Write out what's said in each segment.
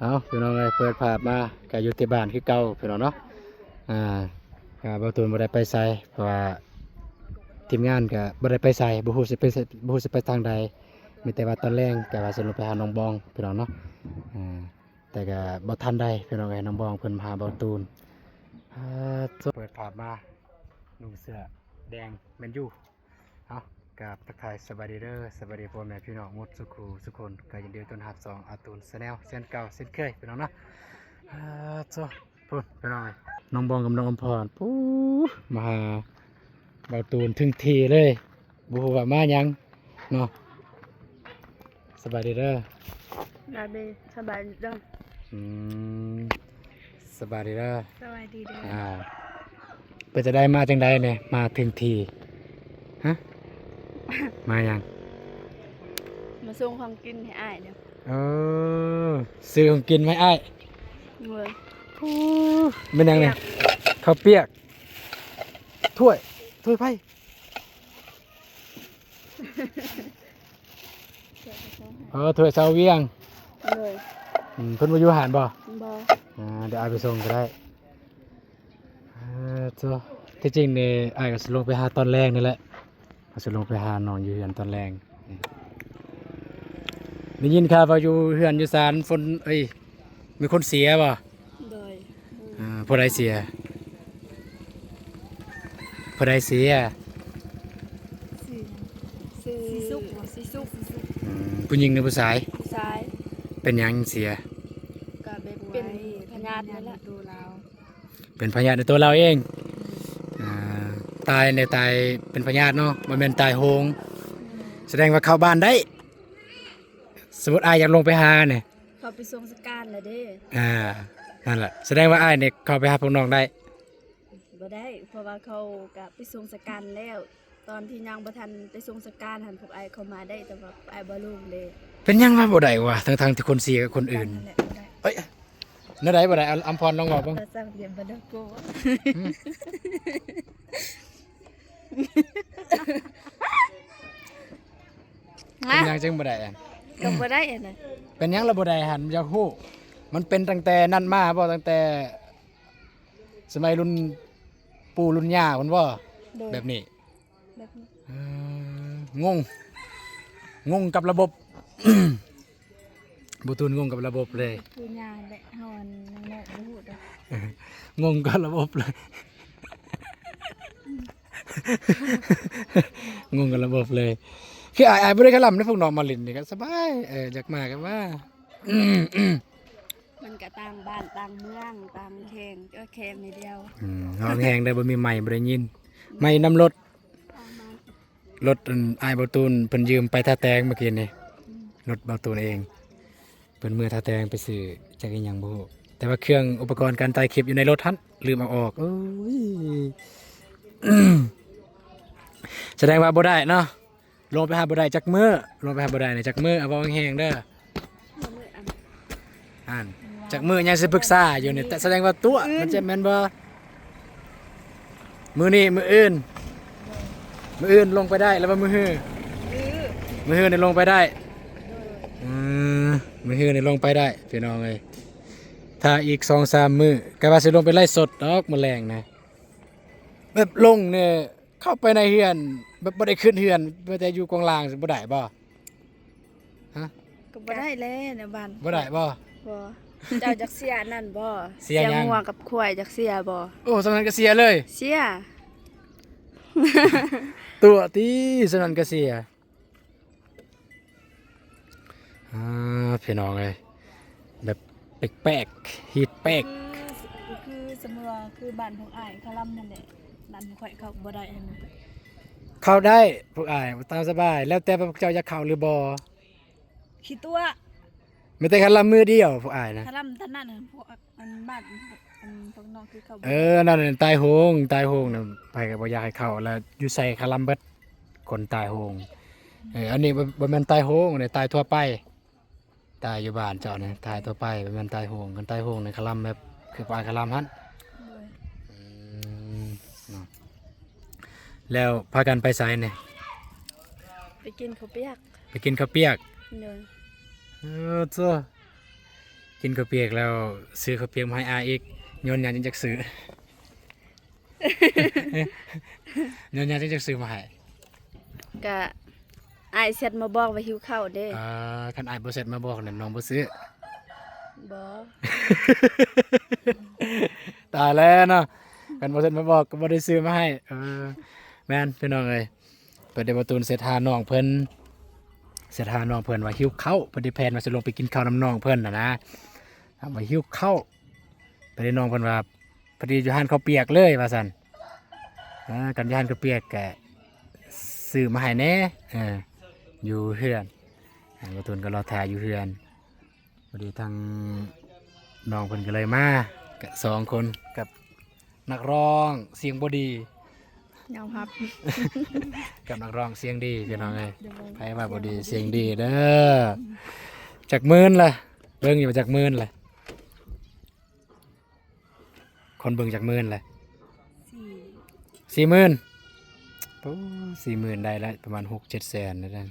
ເອົາ ພີ່ນ້ອງເອີຍ ເປີດພາບມາກະຢູ່ທີ່ບ້ານຄືເກົ່າ ພີ່ນ້ອງເນາະ. ອ່າ ກະບ່າວຕູນບໍ່ໄດ້ໄປໃສ ເພາະວ່າທີມງານກະບໍ່ໄດ້ໄປໃສ ບໍ່ຮູ້ຊິໄປໃສ ບໍ່ຮູ້ຊິໄປທາງໃດ. ມີແຕ່ວ່າຕອນແລງກະວ່າຊິລົງໄປຫານ້ອງບອງ ພີ່ນ້ອງເນາະ. ອ່າ ແຕ່ກະບໍ່ທັນໄດ້ ພີ່ນ້ອງເອີຍ ນ້ອງບອງເພິ່ນມາຫາບ່າວຕູນ. ອ່າ ເປີດພາບມາ ນຸ່ງເສື້ອແດງແມນຢູ. ເອົາ ກາບທັກທາຍສະບາຍດີເດີ ສະບາຍດີພໍ່ແມ່ພີ່ນ້ອງໝົດສູ່ຄູ່ສູ່ຄົນ ກະຍິນດີຕ້ອນຮັບຊ່ອງອາຕູນແຊນແນວ ເຊັ່ນເກົ່າເຊັ່ນເຄີຍ ພີ່ນ້ອງເນາະ. ເອີ ໂທ້ ພຸ້ນ ພີ່ນ້ອງເອີຍ ນ້ອງບອງກັບນ້ອງອຳພອນ ປູ ມາຫາບ່າວຕູນເຖິງທີ່ເລີຍ ບໍ່ຮູ້ວ່າມາຫຍັງເນາະ. ສະບາຍດີເດີ ສະບາຍດີ ສະບາຍດີເດີ. ອືມ ສະບາຍດີເດີ ສະບາຍດີເດີ. ອ່າ ເປັນຈັ່ງໃດ ມາຈັ່ງໃດນີ້ ມາເຖິງທີ່? ຮະ ມາຫຍັງ? ມາສົ່ງຂອງກິນໃຫ້ອ້າຍເດີ. ເອີ ຊື້ຂອງກິນມາໃຫ້ອ້າຍ. ໂດຍ. ໂອ້ ແມ່ນຫຍັງນີ້? ເຂົ້າປຽກ ເຂົ້າປຽກ. ຖ້ວຍ ຖ້ວຍໃຜ? ເອີ ຖ້ວຍຊາວວຽງ. ໂດຍ. ອືມ ເພິ່ນບໍ່ຢູ່ຫັ້ນບໍ່? ບໍ່. ອ່າ ດຽວອ້າຍໄປສົ່ງກໍໄດ້. ເອີ ໂທ້ ທີ່ຈິງນີ້ອ້າຍກໍຊິລົງໄປຫາຕອນແລງນີ້ແຫຼະ ກໍຊິລົງໄປຫານ້ອງຢູ່ເຮືອນຕອນແລງ. ໄດ້ຍິນຂ່າວວ່າຢູ່ເຮືອນຢູ່ຊານຝົນ ເອີຍ ມີຄົນເສຍບໍ່? ໂດຍ. ອ່າ ຜູ້ໃດເສຍ? ຜູ້ໃດເສຍ? ຊື່ ຊື່ ຊີສຸກ ຊີສຸກ. ອືມ ຜູ້ຍິງຫຼືຜູ້ຊາຍ? ຜູ້ຊາຍ. ເປັນຫຍັງເສຍ? ກະແບບເປັນພະຍາດນີ້ແຫຼະ. ເປັນພະຍາດໃນຕົວລາວເອງ. ອ່າ ຕາຍໃນ ຕາຍເປັນພະຍາດເນາະ ບໍ່ແມ່ນຕາຍໂຫງ. ອືມ ສະແດງວ່າເຂົ້າບ້ານໄດ້. ສົມມຸດອ້າຍຢາກລົງໄປຫານີ້ ເຂົາໄປສົ່ງສະການແລ້ວເດ້. ອ່າ ນັ້ນແຫຼະ ສະແດງວ່າອ້າຍນີ້ເຂົ້າໄປຫາພວກນ້ອງໄດ້. ບໍ່ໄດ້ ເພາະວ່າເຂົາກະໄປສົ່ງສະການແລ້ວ. ຕອນທີ່ຍັງບໍ່ທັນໄປສົ່ງສະການຫັ້ນ ພວກອ້າຍເຂົ້າມາໄດ້ ແຕ່ວ່າພວກອ້າຍບໍ່ລົງເດ້. ເປັນຫຍັງວ່າບໍ່ໄດ້ວະ ທັງໆທີ່ຄົນເສຍກັບຄົນອື່ນ? ເອີຍ ແນວໃດບໍ່ໄດ້? ອຳພອນລອງເວົ້າເບິ່ງ. ເປັນຫຍັງຈຶ່ງບໍ່ໄດ້? ກໍບໍ່ໄດ້ຫັ້ນນະ. ເປັນຫຍັງລະບໍ່ໄດ້ຫັ້ນ? ຢາກຮູ້ ມັນເປັນຕັ້ງແຕ່ນັ້ນມາບໍ່? ຕັ້ງແຕ່ສະໄໝລຸ້ນປູ່ລຸ້ນຍ່າພຸ້ນບໍ່? ໂດຍ. ແບບນີ້ ແບບນີ້. ເອີ ງົງ ງົງກັບລະບົບ. ບໍ່ຕູນງົງກັບລະບົບເລີຍ. ຄືຍາແຫຼະ ເຮົາອັນຍັງເນາະ ບໍ່ຮູ້ດອກ. ງົງກັບລະບົບເລີຍ ງົງກັບລະບົບເລີຍ. ຄືອ້າຍ ອ້າຍບໍ່ໄດ້ຄະລຳເດ້ ພວກນ້ອງມາຫຼິ້ນນີ້ກໍສະບາຍ ເອີ ຢາກມາກໍມາ. ມັນກໍຕ່າງບ້ານຕ່າງເມືອງ ຕ່າງແຂວງ ເອີ ແຂວງນີ້ດຽວ. ອືມ ເຮົາແຮງໄດ້ ບໍ່ມີໄມ ບໍ່ໄດ້ຍິນ ໄມນຳລົດ. ລົດອັນອ້າຍບ່າວຕູນເພິ່ນຢືມໄປທາແຕງມື້ກີ້ນີ້. ອືມ ລົດບ່າວຕູນເອງ ເພິ່ນເມືອທາແຕງໄປຊື້ຈັກອີ່ຫຍັງບໍ່ຮູ້ ແຕ່ວ່າເຄື່ອງອຸປະກອນການຖ່າຍຄລິບຢູ່ໃນລົດຫັ້ນ ລືມເອົາອອກ. ໂອ້ຍ ສະແດງວ່າບໍ່ໄດ້ເນາະ. ລົງໄປຫາບໍ່ໄດ້ຈັກມື້ ລົງໄປຫາບໍ່ໄດ້ນີ້ຈັກມື້ ເອົາເວົ້າແຮງໆເດີ. ອັນ ຈັກມື້ຍັງຊິປຶກສາຢູ່ນີ້ ແຕ່ສະແດງວ່າຕົວະ ມື້ອື່ນ ມັນຈະແມ່ນບໍ່? ມື້ນີ້ ມື້ອື່ນ ໂດຍ ມື້ອື່ນລົງໄປໄດ້ ຫຼືວ່າມື້ຮື? ມື້ຮືນີ້ລົງໄປໄດ້. ໂດຍ. ອືມ ມື້ຮືນີ້ລົງໄປໄດ້ ພີ່ນ້ອງເອີຍ. ຖ້າອີກສອງສາມມື້ ກະວ່າຊິລົງໄປໄລສົດດອກມື້ແລງນະ. ແບບລົງນີ້ ເຂົ້າໄປໃນເຮືອນ ແບບບໍ່ໄດ້ຂຶ້ນເຮືອນ ແຕ່ຢູ່ກອງລ່າງຊິບໍ່ໄດ້ບໍ່? ຮະ? ກໍບໍ່ໄດ້ແຫຼະ ໃນບ້ານ ບໍ່ໄດ້ບໍ່? ບໍ່. ເຈົ້າຈັກເສຍອັນນັ້ນບໍ່? ເສຍຫຍັງ? ເສຍງົວກັບຄວາຍ ຈັກເສຍບໍ່? ໂອ້ ສ່ຳນັ້ນກໍເສຍເລີຍ? ເສຍ. ຕົວະຕິ ສ່ຳນັ້ນກໍເສຍ. ອ່າ ພີ່ນ້ອງເອີຍ ແບບແປກໆ ຮີດແປກ. ຄື ຄືສົມມຸດວ່າ ຄືບ້ານພວກອ້າຍຄະລຳຫັ້ນແຫຼະ ບ້ານພວກຂ້ອຍເຂົ້າບໍ່ໄດ້ຫັ້ນນະ. ເຂົ້າໄດ້ພວກອ້າຍ ຕາມສະບາຍ ແລ້ວແຕ່ວ່າພວກເຈົ້າຢາກເຂົ້າຫຼືບໍ່. ຂີ້ຕົວະ ມີແຕ່ຄະລຳມືດຽວພວກອ້າຍນະ. ຄະລຳຕານນັ້ນ ພວກ ອັນບ້ານ ອັນພວກນ້ອງຄືເຂົາ ເອີ ນັ້ນຕາຍໂຫງ ຕາຍໂຫງນະ ໃຜກໍບໍ່ຢາກໃຫ້ເຂົ້າ ແລ້ວຢູ່ໃສ່ຄະລຳເບິດ ຄົນຕາຍໂຫງ. ເອີ ອັນນີ້ບໍ່ ບໍ່ແມ່ນຕາຍໂຫງ ອັນນີ້ຕາຍທົ່ວໄປ ຕາຍຢູ່ບ້ານເຈົ້ານີ້ ຕາຍທົ່ວໄປ ບໍ່ແມ່ນຕາຍໂຫງ. ຄັນຕາຍໂຫງນີ້ຄະລຳແບບ ຄືປານຄະລຳຫັ້ນ. ໂດຍ. ອືມ ເນາະ ແລ້ວພາກັນໄປໃສນີ້? ໄປກິນເຂົ້າປຽກ. ໄປກິນເຂົ້າປຽກ. ໂດຍ. ເອີ ໂທ້. ກິນເຂົ້າປຽກແລ້ວຊື້ເຂົ້າປຽກມາໃຫ້ອ້າຍອີກ. ຍ້ອນຫຍັງຈຶ່ງຈັກຊື້? ຍ້ອນຫຍັງຈຶ່ງຈັກຊື້ມາໃຫ້? ກະອ້າຍແຊັດມາບອກວ່າຫິວເຂົ້າເດ້. ອ່າ ຄັນອ້າຍບໍ່ແຊັດມາບອກນັ້ນ ນ້ອງບໍ່ຊື້. ບໍ່. ຕາຍແລ້ວເນາະ, ຄັນບໍ່ແຊັດມາບອກກໍບໍ່ໄດ້ຊື້ມາໃຫ້. ເອີ ແມ່ນພີ່ນ້ອງເອີຍ, ເພິ່ນໄດ້ ບໍ່ຕູນແຊັດຫານ້ອງເພິ່ນ, ແຊັດຫານ້ອງເພິ່ນວ່າຫິວເຂົ້າ, ເພິ່ນໄດ້ແພນວ່າຊິລົງໄປກິນເຂົ້ານຳນ້ອງເພິ່ນຫັ້ນນະ, ຖາມວ່າຫິວເຂົ້າ. ປະເດັນນ້ອງເພິ່ນວ່າ ພໍດີຢູ່ຮ້ານເຂົ້າປຽກເລີຍວ່າຊັ້ນ. ເອີ ຄັນຢູ່ຮ້ານເຂົ້າປຽກກະຊື້ມາໃຫ້ແດ່. ເອີ ຢູ່ເຮືອນ, ອ່າ ບໍ່ຕູນກໍລໍຖ້າຢູ່ເຮືອນ. ພໍດີທາງນ້ອງເພິ່ນກໍເລີຍມາ ກະສອງຄົນກັບນັກຮ້ອງສຽງບໍ່ດີ. ຍອມຮັບ. ກັບນັກຮ້ອງສຽງດີພີ່ນ້ອງເອີຍ. ໃຜວ່າບໍ່ດີ ສຽງດີເດີ. ຈັກໝື່ນລະ? ເບິ່ງຢູ່ວ່າຈັກໝື່ນລະ? ຄົນເບິ່ງຈັກໝື່ນລະ? ສີ່ ສີ່ໝື່ນ. ໂອ້ ສີ່ໝື່ນໄດ້ລະປະມານຫົກເຈັດແສນນະ. ເອີ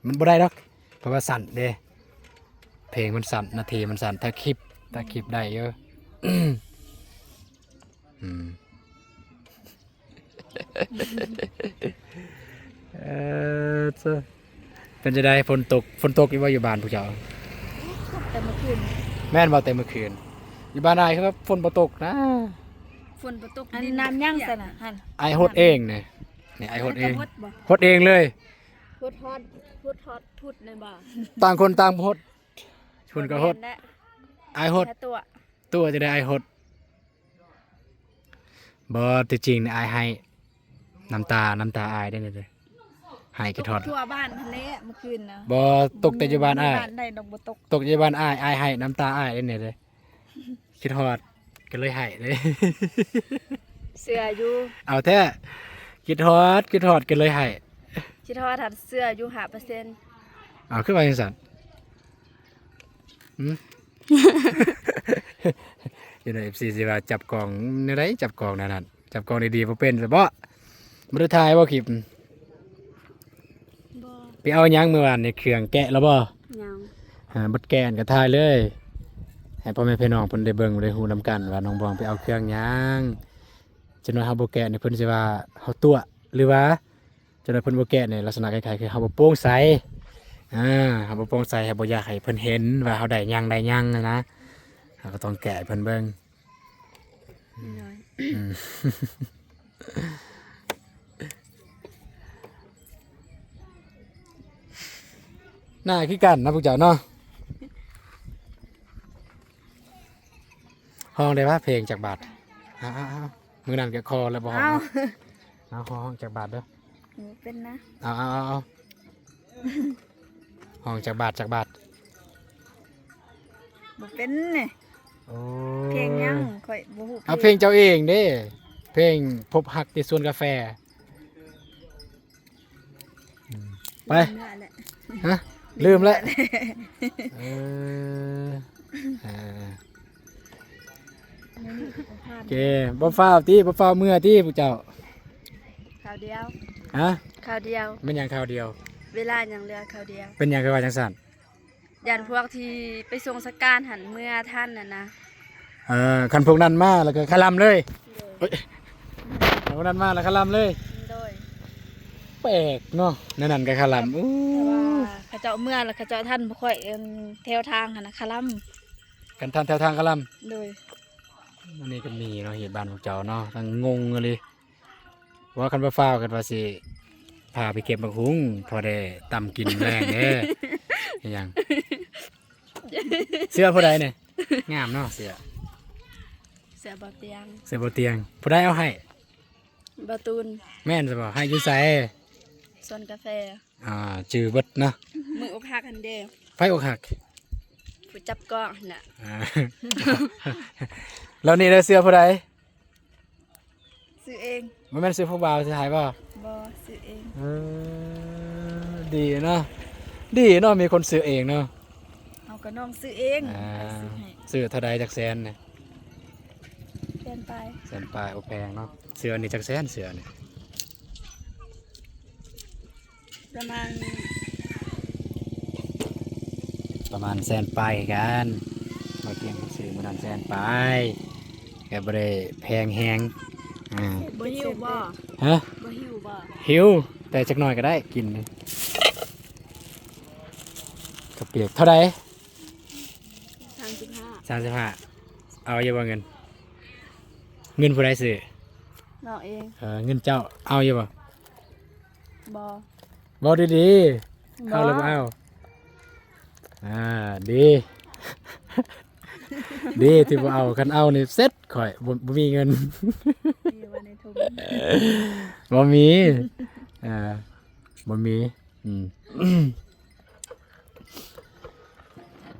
ມັນບໍ່ໄດ້ດອກ ເພາະວ່າສັ້ນເດ້, ເພງມັນສັ້ນ ນາທີມັນສັ້ນ, ຖ້າຄລິບ ຖ້າຄລິບໄດ້ຢູ່. ອືມ ເອີ ເປັນຈັ່ງໃດ? ຝົນຕົກ ຝົນຕົກຢູ່ບໍ່ ຢູ່ບ້ານພວກເຈົ້າ? ແຕ່ເມື່ອຄືນ. ແມ່ນບໍ່? ແຕ່ເມື່ອຄືນ. ຢູ່ບ້ານອ້າຍຄືວ່າຝົນບໍ່ຕົກນະ. ຝົນບໍ່ຕົກ. ອັນ ດິນ ນ້ຳຫຍັງຊັ້ນນະ? ຫັ້ນ ອ້າຍຫົດເອງນີ້. ນີ້ອ້າຍຫົດເອງ. ຫົດເອງເລີຍ. ຫົດຮອດ ຫົດຮອດພຸດແມ່ນບໍ່? ຕ່າງຄົນຕ່າງຫົດ. ພຸ້ນກໍຫົດ. ອ້າຍຫົດ. ຕົວະ ຕົວະຈັ່ງໃດອ້າຍຫົດ? ບໍ່ ທີ່ຈິງນີ້ອ້າຍໄຫ້ ນ້ຳຕາ ນ້ຳຕາອ້າຍເດ້ນີ້ເດ້. ໄຫ້ຄິດຮອດ ຕົກທົ່ວບ້ານຫັ້ນແຫຼະເມື່ອຄືນນະ. ບໍ່ ຕົກແຕ່ຢູ່ບ້ານອ້າຍ. ຢູ່ບ້ານໃດດອກບໍ່ຕົກ. ຕົກຢູ່ບ້ານອ້າຍ ອ້າຍໄຫ້ ນ້ຳຕາອ້າຍເດ້ນີ້ເດ້. ຄິດຮອດກໍເລີຍໄຫ້ເດ້. ເຊື່ອຢູ່. ເອົາແທ້ ຄິດຮອດ ຄິດຮອດກໍເລີຍໄຫ້. ຄິດຮອດຫັ້ນເຊື່ອຢູ່ຫ້າເປີເຊັນ. ເອົາ ຄືວ່າຈັ່ງຊັ້ນ? ຫືມ? ຢູ່ໃນເອັຟຊີຊິວ່າຈັບກອງແນວໃດ? ຈັບກອງແນວນັ້ນ ຈັບກອງດີໆບໍ່ເປັນຊະບໍ? ບໍ່ໄດ້ຖ່າຍບໍຄລິບ? ບໍ່. ໄປເອົາຫຍັງມື້ວານນີ້? ເຄື່ອງແກະແລ້ວບໍ? ຍັງ. ອ່າ ບັດແກະກໍຖ່າຍເລີຍ ໃຫ້ພໍ່ແມ່ພີ່ນ້ອງເພິ່ນໄດ້ເບິ່ງໄດ້ຮູ້ນຳກັນວ່ານ້ອງບອງໄປເອົາເຄື່ອງຫຍັງ. ຈັກໜ້ອຍເຮົາບໍ່ແກະນີ້ ເພິ່ນຊິວ່າເຮົາຕົວະ ຫຼືວ່າ ຈັ່ງໃດເພິ່ນບໍ່ແກະນີ້ ລັກສະນະຄ້າຍໆຄືເຮົາບໍ່ໂປ່ງໃສ. ອ່າ ເຮົາບໍ່ໂປ່ງໃສ ເຮົາບໍ່ຢາກໃຫ້ເພິ່ນເຫັນວ່າເຮົາໄດ້ຫຍັງ ໄດ້ຫຍັງນະ. ເຮົາກໍຕ້ອງແກະໃຫ້ເພິ່ນເບິ່ງ. ໂດຍ. ອືມ ໜ້າຄືກັນນະພວກເຈົ້າເນາະ. ຮ້ອງໄດ້ປະ ເພງຈັກບາດ? ເອົາໆໆ ມື້ນັ້ນກໍຂໍແລ້ວບໍ່ຮ້ອງ. ເອົາ ເອົາ ຮ້ອງຈັກບາດເດີ. ບໍ່ເປັນນະ. ເອົາໆໆ ຮ້ອງຈັກບາດ ຈັກບາດ. ບໍ່ເປັນນີ້. ໂອ້ ເພງຫຍັງ? ຂ້ອຍບໍ່ຮູ້ເພງ. ເອົາເພງເຈົ້າເອງເດ້ ເພງພົບຮັກທີ່ສວນກາແຟ. ອືມ ໄປ ລືມແລ້ວ. ຮະ? ລືມແລ້ວ. ລືມແລ້ວ. ເອີ ເອີ ໂອເຄ ບໍ່ຟ້າວຕິ ບໍ່ຟ້າວເມືອຕິພວກເຈົ້າ. ຄາວດຽວ. ຮະ? ຄາວດຽວ. ແມ່ນຫຍັງຄາວດຽວ? ເວລາຍັງເຫຼືອຄາວດຽວ. ເປັນຫຍັງຄືວ່າຈັ່ງຊັ້ນ? ຢ້ານພວກທີ່ໄປສົ່ງສະການຫັ້ນເມືອທັນຫັ້ນນະ. ເອີ ຄັນພວກນັ້ນມາແລ້ວກໍຄະລຳເລີຍ. ໂດຍ. ເອີຍ ພວກນັ້ນມາແລ້ວຄະລຳເລີຍ. ໂດຍ. ແປກເນາະ ແນວນັ້ນກໍຄະລຳ. ໂອ້ ແຕ່ວ່າເຂົາເຈົ້າເມືອແລ້ວເຂົາເຈົ້າທັນບໍ່ຄ່ອຍ ເອີ ແຖວທາງຫັ້ນນະ ຄະລຳ. ຄັນທັນແຖວທາງຄະລຳ. ໂດຍ. ອັນນີ້ກໍມີເນາະ ເຂດບ້ານພວກເຈົ້າເນາະ ທັງງົງອີ່ຫຼີ. ວ່າຄັນບໍ່ຟ້າວ ຄັນວ່າຊິພາໄປເກັບໝາກຫຸ່ງ ພໍໄດ້ຕຳກິນແລງເດ້. ອີຫຍັງ? ເສື້ອຜູ້ໃດນີ້? ງາມເນາະເສື້ອ. ເສື້ອບໍ່ຕຽງ. ເສື້ອບໍ່ຕຽງ. ຜູ້ໃດເອົາໃຫ້? ບໍ່ຕູນ. ແມ່ນຊະບໍ່? ໃຫ້ຢູ່ໃສ? ສວນກາແຟ. ອ່າ ຈື່ເບິດເນາະ. ມື້ອົກຫັກຫັ້ນເດ້. ໃຜອົກຫັກ? ຜູ້ຈັບກ້ອງຫັ້ນນະ. ອ່າ ແລ້ວນີ້ໄດ້ເສື້ອຜູ້ໃດ? ຊື້ເອງ. ບໍ່ແມ່ນຊື້ຜູ້ບ່າວຊື້ໃຫ້ບໍ່? ບໍ່ ຊື້ເອງ. ເອີ ດີເນາະ ດີເນາະ ມີຄົນຊື້ເອງເນາະ. ເອົາ ກໍນ້ອງຊື້ເອງ. ອ່າ ຊື້ໃຫ້. ຊື້ເທົ່າໃດ ຈັກແສນນີ້? ແສນປາຍ. ແສນປາຍ. ໂອ້ ແພງເນາະ. ເສື້ອນີ້ຈັກແສນ ເສື້ອນີ້? ປະມານ ປະມານແສນປາຍຄືກັນ ບໍ່ຕຽງຊື້ມື້ນັ້ນແສນປາຍ ກໍບໍ່ໄດ້ແພງແຮງ. ອ່າ ບໍ່ຫິວບໍ່? ຮະ? ບໍ່ຫິວບໍ່? ຫິວ ແຕ່ຈັກໜ້ອຍກໍໄດ້ກິນ. ເຂົ້າປຽກເທົ່າໃດ? ສາມສິບຫ້າ ສາມສິບຫ້າ. ເອົາຢູ່ບໍ່ເງິນ? ເງິນຜູ້ໃດຊື້? ນ້ອງເອງ. ເອີ ເງິນເຈົ້າ ເອົາຢູ່ບໍ່? ບໍ່. ເວົ້າດີໆ. ບໍ່. ເອົາຫຼືບໍ່ເອົາ? ອ່າ ດີ ດີທີ່ບໍ່ເອົາ. ຄັນເອົານີ້ເສັດຂ້ອຍ ບໍ່ ບໍ່ມີເງິນ. ມີຢູ່ວ່າໃນຖົງ? ບໍ່ມີ. ເອີ ບໍ່ມີ. ອືມ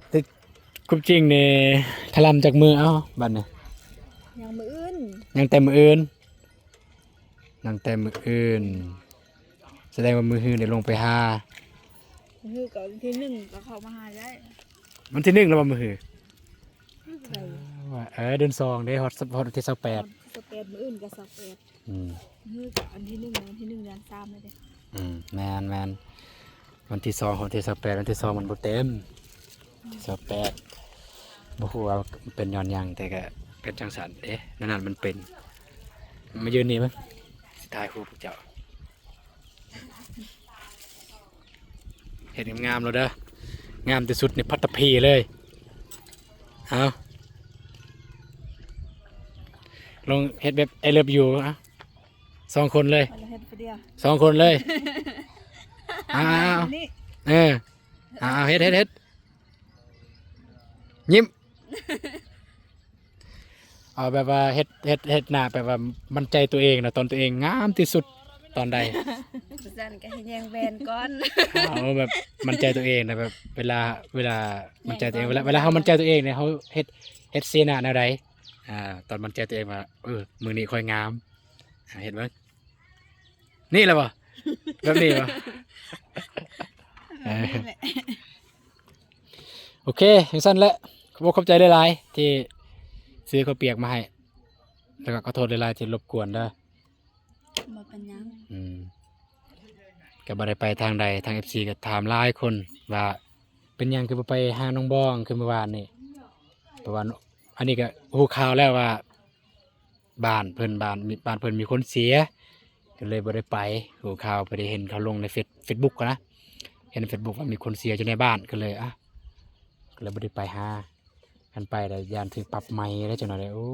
ແຕ່ຄວາມຈິງນີ້ ຖະລຳຈັກມື້? ເອົ້າ ບັດນີ້ ຍັງມື້ອື່ນ. ຍັງແຕ່ມື້ອື່ນ. ຍັງແຕ່ມື້ອື່ນ. ສະແດງວ່າມື້ຮືໄດ້ລົງໄປຫາ. ມື້ກໍວັນທີໜຶ່ງກໍເຂົ້າມາຫາໄດ້. ວັນທີໜຶ່ງແລ້ວບໍ່ມື້ຮື? ມື້ໃດ? ເອີ ເດືອນສອງເດ້ ຮອດ ຮອດວັນທີຊາວແປດ. ຊາວແປດ ມື້ອື່ນກໍຊາວແປດ. ອືມ ມື້ກໍວັນທີໜຶ່ງ ວັນທີໜຶ່ງ ເດືອນສາມເດ້. ອືມ ແມ່ນໆ. ວັນທີສອງ ຮອດວັນທີຊາວແປດ ວັນທີສອງມັນບໍ່ເຕັມ. ວັນທີຊາວແປດ ບໍ່ຮູ້ວ່າເປັນຍ້ອນຫຍັງ ແຕ່ກໍເປັນຈັ່ງຊັ້ນເດ້. ນັ້ນໆ ມັນເປັນ. ມາຢືນນີ້ເບິ່ງ ຊິຖ່າຍຮູບພວກເຈົ້າ. ເຮັດງາມໆ ໂລດເດີ. ງາມທີ່ສຸດໃນປັດຕະພີເລີຍ. ເອົາ ລອງເຮັດແບບ I love you ເອົາ ສອງຄົນເລີຍ. ເຮົາເຮັດຜູ້ດຽວ ສອງຄົນເລີຍ. ເອົາ ເອົາ ເອົາ ອັນນີ້ ເອີ ເອົາ ເຮັດ ເຮັດ ເຮັດ ຍິ້ມ. ເອົາແບບວ່າເຮັດ ເຮັດ ເຮັດໜ້າແບບວ່າໝັ້ນໃຈຕົວເອງນະ ຕອນຕົວເອງງາມທີ່ສຸດຕອນໃດ? ຊັ້ນກໍໃຫ້ແຍງແວ່ນກ່ອນ. ເອົາແບບໝັ້ນໃຈຕົວເອງນະ ແບບເວລາ ເວລາໝັ້ນໃຈຕົວເອງ ເວລາ ເວລາເຮົາໝັ້ນໃຈຕົວເອງນີ້ ເຮົາເຮັດ ເຮັດສີໜ້າແນວໃດ? ອ່າ ຕອນໝັ້ນໃຈຕົວເອງວ່າ ເອີ ມື້ນີ້ຂ້ອຍງາມ. ອ່າ ເຮັດເບິ່ງ. ນີ້ແຫຼະບໍ່? ແບບນີ້ບໍ່? ເອີ ແບບນີ້ແຫຼະ. ໂອເຄ ຈັ່ງຊັ້ນແຫຼະ. ຂອບອົກຂອບໃຈຫຼາຍໆ ທີ່ຊື້ເຂົ້າປຽກມາໃຫ້ ແລ້ວກໍຂໍໂທດຫຼາຍໆ ທີ່ລົບກວນເດີ. ບໍ່ເປັນຫຍັງ. ອືມ ກໍບໍ່ໄດ້ໄປທາງໃດ. ທາງເອັຟຊີກໍຖາມຫຼາຍຄົນວ່າ ເປັນຫຍັງຄືບໍ່ໄປຫານ້ອງບອງຄືມື້ວານນີ້? ເພາະວ່າອັນນີ້ກໍຮູ້ຂ່າວແລ້ວວ່າ ບ້ານເພິ່ນ ບ້ານ ບ້ານເພິ່ນມີຄົນເສຍ ກໍເລີຍບໍ່ໄດ້ໄປ. ຮູ້ຂ່າວ ໄປໄດ້ເຫັນເຂົາລົງໃນເຟສ ເຟສບຸກນະ ເຫັນໃນເຟສບຸກວ່າມີຄົນເສຍຢູ່ໃນບ້ານ ກໍເລີຍ ອ່ະ ກໍເລີຍບໍ່ໄດ້ໄປຫາ. ຄັນໄປແລ້ວຢ້ານຖືກປັບໃໝເດ້ ຈັກໜ້ອຍເດ້. ໂອ້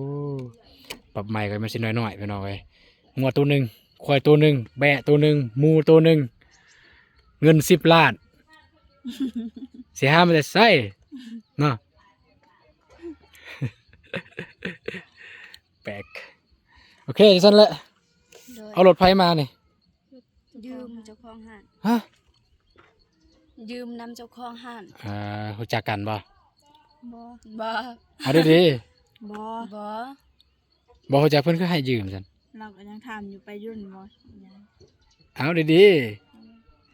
ປັບໃໝກໍມັນຊິນ້ອຍໆ ພີ່ນ້ອງເອີຍ. ງົວໂຕໜຶ່ງ ຄວາຍໂຕໜຶ່ງ ແບ້ໂຕໜຶ່ງ ໝູໂຕໜຶ່ງ ເງິນສິບລ້ານ ຊິຫາມາແຕ່ໃສເນາະ? ແປກ. ໂອເຄ ຈັ່ງຊັ້ນແຫຼະ. ໂດຍ ເອົາລົດໃຜມານີ້? ຢືມເຈົ້າຂອງຮ້ານ. ຮະ? ຢືມນຳເຈົ້າຂອງຮ້ານ. ເອີ ຮູ້ຈັກກັນບໍ່? ບໍ່ ບໍ່. ເອົາດີໆ. ບໍ່ ບໍ່. ບໍ່ຮູ້ຈັກ ເພິ່ນຄືໃຫ້ຢືມຊັ້ນ? ລາວກໍຍັງຖາມຢູ່ ໄປຢູ່ບໍ່? ເອົາດີໆ.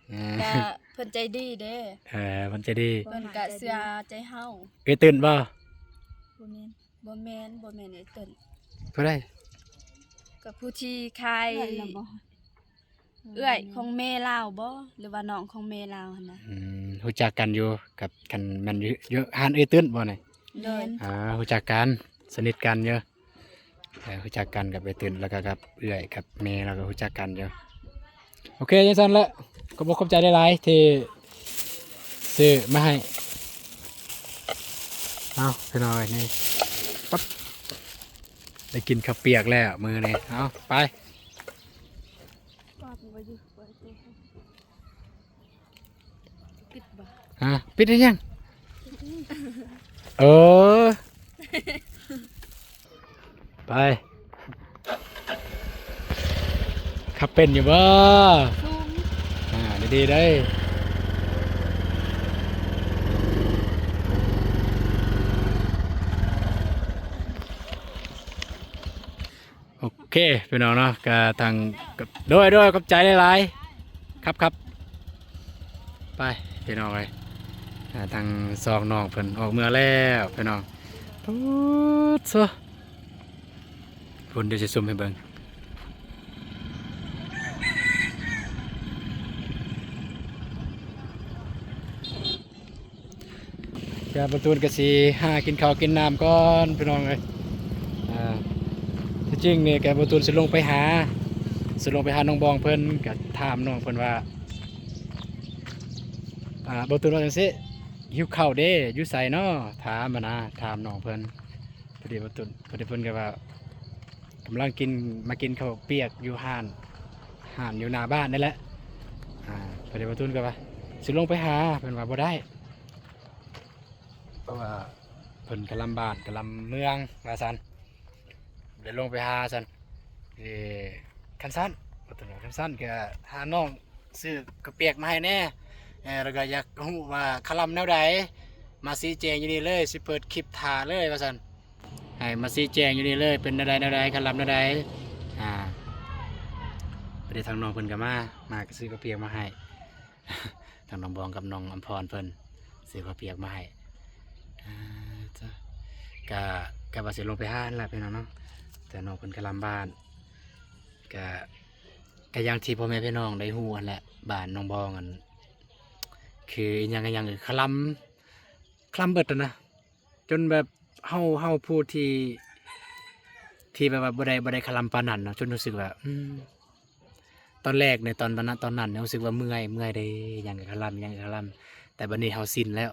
ເອີ ກໍເພິ່ນໃຈດີເດ້. ເອີ ເພິ່ນໃຈດີ ເພິ່ນກໍເຊື່ອໃຈເຮົາ. ເອື້ອຍຕື່ນບໍ່? ບໍ່ແມ່ນ ບໍ່ແມ່ນ ບໍ່ແມ່ນເອື້ອຍຕື່ນ. ຜູ້ໃດ? ກໍຜູ້ທີ່ຂາຍ ເອື້ອຍລະບໍ່? ເອື້ອຍຂອງແມ່ລາວບໍ່ ຫຼືວ່ານ້ອງຂອງແມ່ລາວຫັ້ນນະ? ອືມ ຮູ້ຈັກກັນຢູ່ ກັບ ຄັນແມ່ນຢູ່ ຢູ່ຮ້ານເອື້ອຍຕື່ນບໍ່ນີ້? ໂດຍ. ອ່າ ຮູ້ຈັກກັນ ສະໜິດກັນຢູ່. ເອີ ຮູ້ຈັກກັນກັບເອື້ອຍຕື່ນ ແລ້ວກໍກັບເອື້ອຍກັບແມ່ລາວກໍຮູ້ຈັກກັນຢູ່. ໂອເຄ ຈັ່ງຊັ້ນແຫຼະ ຂອບອົກຂອບໃຈຫຼາຍໆ ທີ່ຊື້ມາໃຫ້. ເອົາ ພີ່ນ້ອງເອີຍ ນີ້ ປັບ ໄດ້ກິນເຂົ້າປຽກແລ້ວມື້ນີ້. ເອົາ ໄປ. ປິດບໍ່? ຮະ? ປິດເຮັດຫຍັງ? ເອີ ໄປ. ຂັບເປັນຢູ່ບໍ່? ສູງ. ອ່າ ດີໆ ເດີ. ໂອເຄ ພີ່ນ້ອງເນາະ ກະທາງ ໂດຍ ໂດຍ ຂອບໃຈຫຼາຍໆ ຄັບ ຄັບ ໄປ ພີ່ນ້ອງເອີຍ. ອ່າ ທາງສອງນ້ອງເພິ່ນອອກເມືອແລ້ວ ພີ່ນ້ອງ. ໂອ້ໂຫ ພຸ້ນ ດຽວຊິຊູມໃຫ້ເບິ່ງ. ບ່າວຕູນກໍຊິຫາກິນເຂົ້າກິນນ້ຳກ່ອນພີ່ນ້ອງເອີຍ. ອ່າ ທີ່ຈິງນີ້ກໍບ່າວຕູນຊິລົງໄປຫາ ຊິລົງໄປຫານ້ອງບອງເພິ່ນ ກໍຖາມນ້ອງເພິ່ນວ່າ ອ່າ ບ່າວຕູນວ່າຈັ່ງຊີ້ ຫິວເຂົ້າເດ້ ຢູ່ໃສເນາະ ຖາມຫັ້ນນະ ຖາມນ້ອງເພິ່ນ. ພໍດີບ່າວຕູນ ພໍດີເພິ່ນກໍວ່າ ກຳລັງກິນ ມາກິນເຂົ້າປຽກຢູ່ຮ້ານ ຮ້ານຢູ່ໜ້າບ້ານນີ້ແຫຼະ. ອ່າ ພໍດີບ່າວຕູນກໍວ່າ ຊິລົງໄປຫາ ເພິ່ນວ່າບໍ່ໄດ້ ເພາະວ່າເພິ່ນກະລຳບ້ານກະລຳເມືອງວ່າຊັ້ນ ໄດ້ລົງໄປຫາຊັ້ນ. ເອີ ຄັນຊັ້ນ ຄັນຊັ້ນກໍຫານ້ອງຊື້ເຂົ້າປຽກມາໃຫ້ແດ່ ແລ້ວກໍຢາກຮູ້ວ່າຄະລຳແນວໃດ ມາຊີ້ແຈງຢູ່ນີ້ເລີຍ ຊິເປີດຄລິບຖ້າເລີຍວ່າຊັ້ນ. ໃຫ້ມາຊີ້ແຈງຢູ່ນີ້ເລີຍ ເປັນແນວໃດແນວໃດ ຄະລຳແນວໃດ. ອ່າ ພໍດີທາງນ້ອງເພິ່ນກໍມາ ມາກໍຊື້ເຂົ້າປຽກມາໃຫ້ ທາງນ້ອງບອງກັບນ້ອງອຳພອນເພິ່ນຊື້ເຂົ້າປຽກມາໃຫ້. ອ່າ ກະ ກະວ່າຊິລົງໄປຫາຫັ້ນລະພີ່ນ້ອງເນາະ ແຕ່ນ້ອງເພິ່ນກະລຳບ້ານ ກະ ກະຢ່າງທີ່ພໍ່ແມ່ພີ່ນ້ອງໄດ້ຮູ້ຫັ້ນແຫຼະ ບ້ານນ້ອງບອງຫັ້ນ ຄືອີຫຍັງອີຫຍັງ ຄະລຳ ຄະລຳເບິດຫັ້ນນະ. ຈົນແບບເຮົາ ເຮົາຜູ້ທີ່ ທີ່ແບບວ່າບໍ່ໄດ້ ບໍ່ໄດ້ຄະລຳປານນັ້ນເນາະ ຈົນຮູ້ສຶກວ່າ ອືມ ຕອນແລກໃນຕອນ ຕອນນັ້ນ ຕອນນັ້ນ ຮູ້ສຶກວ່າເມື່ອຍ ເມື່ອຍເດ້ ຫຍັງກໍຄະລຳ ຫຍັງກໍຄະລຳ. ແຕ່ບັດນີ້ເຮົາຊິນແລ້ວ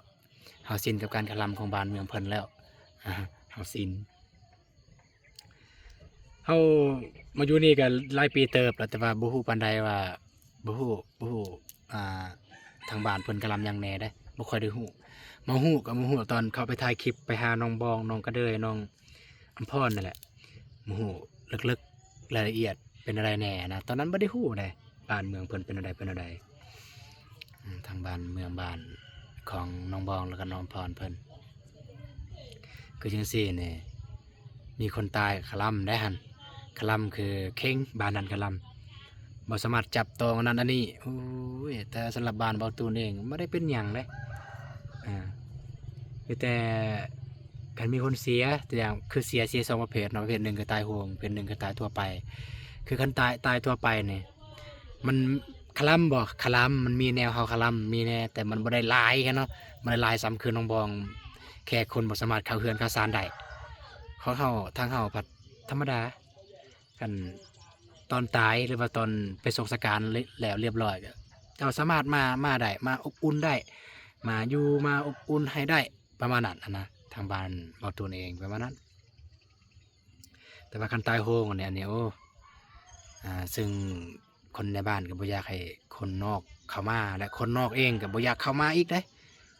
ເຮົາຊິນກັບການຄະລຳຂອງບ້ານເມືອງເພິ່ນແລ້ວ ເຮົາຊິນ. ເຮົາມາຢູ່ນີ້ກໍຫຼາຍປີເຕີບແລ້ວ ແຕ່ວ່າບໍ່ຮູ້ປານໃດວ່າ ບໍ່ຮູ້ ບໍ່ຮູ້ ອ່າ ທາງບ້ານເພິ່ນກະລຳຫຍັງແດ່ເດ້ ບໍ່ຄ່ອຍໄດ້ຮູ້. ມາຮູ້ກໍມາຮູ້ຕອນເຂົ້າໄປຖ່າຍຄລິບ ໄປຫານ້ອງບອງ ນ້ອງກະເດີຍ ນ້ອງອຳພອນນັ້ນແຫຼະ ມາຮູ້ເລິກໆ ລາຍລະອຽດເປັນແນວໃດແດ່ນະ. ຕອນນັ້ນບໍ່ໄດ້ຮູ້ເດ້ ບ້ານເມືອງເພິ່ນເປັນແນວໃດ ເປັນແນວໃດ ອືມ ທາງບ້ານເມືອງ ບ້ານຂອງນ້ອງບອງ ແລ້ວກໍນ້ອງອຳພອນເພິ່ນ ຄືຈັ່ງຊີ້ນີ້ ມີຄົນຕາຍຄະລຳໄດ໋ຫັ້ນ ຄະລຳຄືເຄັ່ງ ບ້ານນັ້ນຄະລຳ ບໍ່ສາມາດຈັບຕ້ອງອັນນັ້ນອັນນີ້. ໂອ້ຍ ແຕ່ສຳລັບບ້ານບ່າວຕູນເອງບໍ່ໄດ້ເປັນຫຍັງເດ້ ອ່າ ມີແຕ່ຄັນມີຄົນເສຍ ແຕ່ຢ່າງຄືເສຍ ເສຍສອງປະເພດເນາະ ປະເພດໜຶ່ງກໍຕາຍໂຫງ ປະເພດໜຶ່ງກໍຕາຍທົ່ວໄປ. ຄືຄັນຕາຍ ຕາຍທົ່ວໄປນີ້ ມັນຄະລຳບໍ່ ຄະລຳ ມັນມີແນວເຮົາຄະລຳ ມີແດ່ ແຕ່ມັນບໍ່ໄດ້ຫຼາຍກັນເນາະ ບໍ່ໄດ້ຫຼາຍສ່ຳຄືນ້ອງບອງ ແຂກຄົນບໍ່ສາມາດເຂົ້າເຮືອນເຂົ້າຊານໄດ້. ຂອງເຮົາ ທາງເຮົາພັດທຳມະດາ ຄັນຕອນຕາຍ ຫຼືວ່າຕອນໄປສົ່ງສະການແລ້ວລຽບຮ້ອຍ ກໍເຈົ້າສາມາດມາ ມາໄດ້ ມາອົບອຸ່ນໄດ້ ມາຢູ່ມາອົບອຸ່ນໃຫ້ໄດ້ ປະມານນັ້ນຫັ້ນນະ ທາງບ້ານບ່າວຕູນເອງປະມານນັ້ນ. ແຕ່ວ່າຄັນຕາຍໂຫງອັນນີ້ ອັນນີ້ ໂອ້ ອ່າ ຊຶ່ງຄົນໃນບ້ານກໍບໍ່ຢາກໃຫ້ຄົນນອກເຂົ້າມາ ແລະ ຄົນນອກເອງກໍບໍ່ຢາກເຂົ້າມາອີກເດ້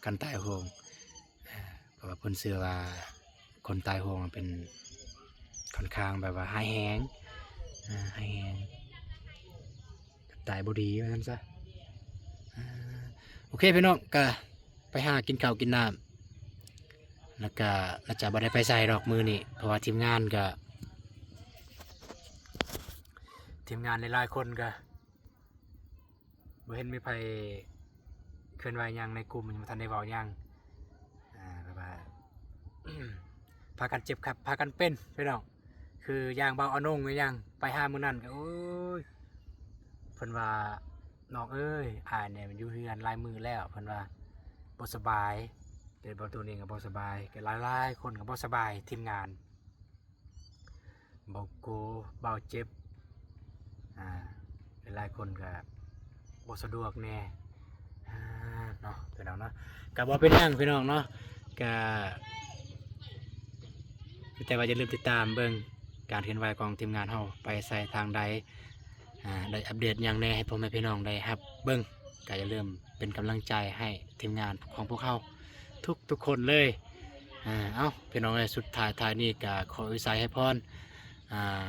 ຄັນຕາຍໂຫງ ອ່າ ເພາະວ່າເພິ່ນເຊື່ອວ່າຄົນຕາຍໂຫງເປັນ ຂ້ອນຂ້າງແບບວ່າຮ້າຍແຮງ ອ່າ ຮ້າຍແຮງ ຕາຍບໍ່ດີວ່າຊັ້ນຊະ. ອ່າ ໂອເຄພີ່ນ້ອງ ກະ ໄປຫາກິນເຂົ້າກິນນ້ຳ ແລ້ວກະ ໜ້າຈະບໍ່ໄດ້ໄປໃສດອກມື້ນີ້ ເພາະວ່າທີມງານກະ ທີມງານຫຼາຍໆຄົນກະ ບໍ່ເຫັນມີໃຜເຄື່ອນໄຫວຫຍັງໃນກຸ່ມ ຍັງບໍ່ທັນໄດ້ເວົ້າຫຍັງ ອ່າ ແບບວ່າ ພາກັນເຈັບຄັບ ພາກັນເປັນພີ່ນ້ອງ. ຄືຢ່າງບ່າວອານົງອີ່ຫຍັງ ໄປຫາມື້ນັ້ນກໍ ໂອ້ຍ ເພິ່ນວ່າ ນ້ອງເອີຍ ອ້າຍນີ້ມັນຢູ່ເຮືອນຫຼາຍມື້ແລ້ວ ເພິ່ນວ່າບໍ່ສະບາຍ ແຕ່ບ່າວຕູນເອງກໍບໍ່ສະບາຍ ກໍຫຼາຍໆຄົນກໍບໍ່ສະບາຍ ທີມງານ ບ່າວໂກ ບ່າວເຈັບ ອ່າ ຫຼາຍໆຄົນກໍບໍ່ສະດວກແດ່ ອ່າ ເນາະ ພີ່ນ້ອງເນາະ ກໍບໍ່ເປັນຫຍັງພີ່ນ້ອງເນາະ ກໍ ແຕ່ວ່າຢ່າລືມຕິດຕາມເບິ່ງການເຄື່ອນໄຫວຂອງທີມງານເຮົາໄປໃສທາງໃດ ອ່າ ໄດ້ອັບເດດຫຍັງແດ່ໃຫ້ພໍ່ແມ່ພີ່ນ້ອງໄດ້ຮັບເບິ່ງ ກໍຢ່າລືມເປັນກຳລັງໃຈໃຫ້ທີມງານຂອງພວກເຮົາທຸກໆຄົນເລີຍ. ອ່າ ເອົ້າ ພີ່ນ້ອງເອີຍ ສຸດທ້າຍທ້າຍນີ້ກໍຂໍອວຍໄຊໃຫ້ພອນ ອ່າ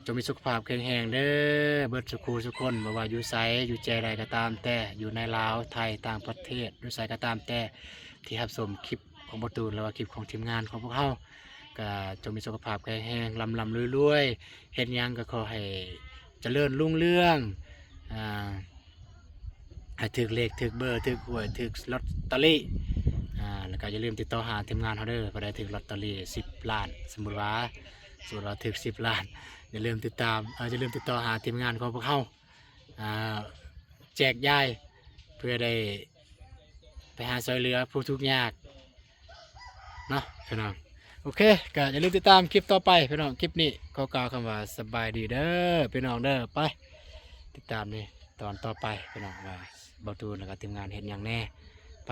ຈົ່ງມີສຸຂະພາບແຂງແຮງເດີ ເບິດສຸຂູສຸຄົນ ບໍ່ວ່າຢູ່ໃສ ຢູ່ແຈໃດກໍຕາມແຕ່ ຢູ່ໃນລາວ ໄທ ຕ່າງປະເທດ ຢູ່ໃສກໍຕາມແຕ່ ທີ່ຮັບຊົມຄລິບຂອງບ່າວຕູນ ຫຼືວ່າຄລິບຂອງທີມງານຂອງພວກເຮົາ ກໍຈົ່ງມີສຸຂະພາບແຂງແຮງ ລ່ຳໆລວຍໆ ເຮັດຫຍັງກໍຂໍໃຫ້ຈະເລີນຮຸ່ງເຮືອງ ອ່າ ໃຫ້ຖືກເລກ ຖືກເບີ ຖືກຫວຍ ຖືກລອດເຕີຣີ ອ່າ ແລ້ວກໍຢ່າລືມຕິດຕໍ່ຫາທີມງານເຮົາເດີ ຜູ້ໃດຖືກລອດເຕີຣີສິບລ້ານ ສົມມຸດວ່າ ສົມມຸດວ່າຖືກສິບລ້ານ ຢ່າລືມຕິດຕາມ ເອີ ຢ່າລືມຕິດຕໍ່ຫາທີມງານຂອງພວກເຮົາ ອ່າ ແຈກຢາຍ ເພື່ອໄດ້ໄປຫາຊ່ວຍເຫຼືອຜູ້ທຸກຍາກ ເນາະພີ່ນ້ອງ. ໂອເຄ ກໍຢ່າລືມຕິດຕາມຄລິບຕໍ່ໄປພີ່ນ້ອງ. ຄລິບນີ້ຂໍກ່າວຄຳວ່າສະບາຍດີເດີພີ່ນ້ອງເດີ. ໄປຕິດຕາມໃນຕອນຕໍ່ໄປພີ່ນ້ອງ ວ່າບ່າວຕູນ ແລ້ວກໍທີມງານເຮັດຫຍັງແດ່. ໄປ.